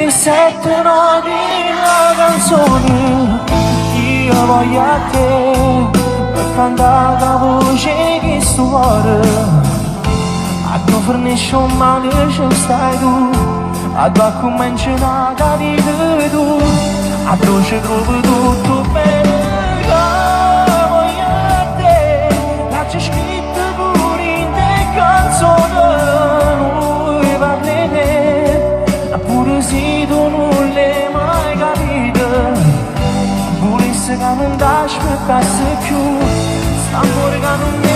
7, 9 na canzone. Io voglio a te, per cantare la voce che sto cuore. A tu fornisci un male ci stai tu, a tu accominci una vita tu, a tu ci trovi tutto bene che voglio a te, la c'è scritto pure in te canzone, noi parli te, pure se tu non l'hai mai capito, volesse che non ti aspettassi più, sta ancora che non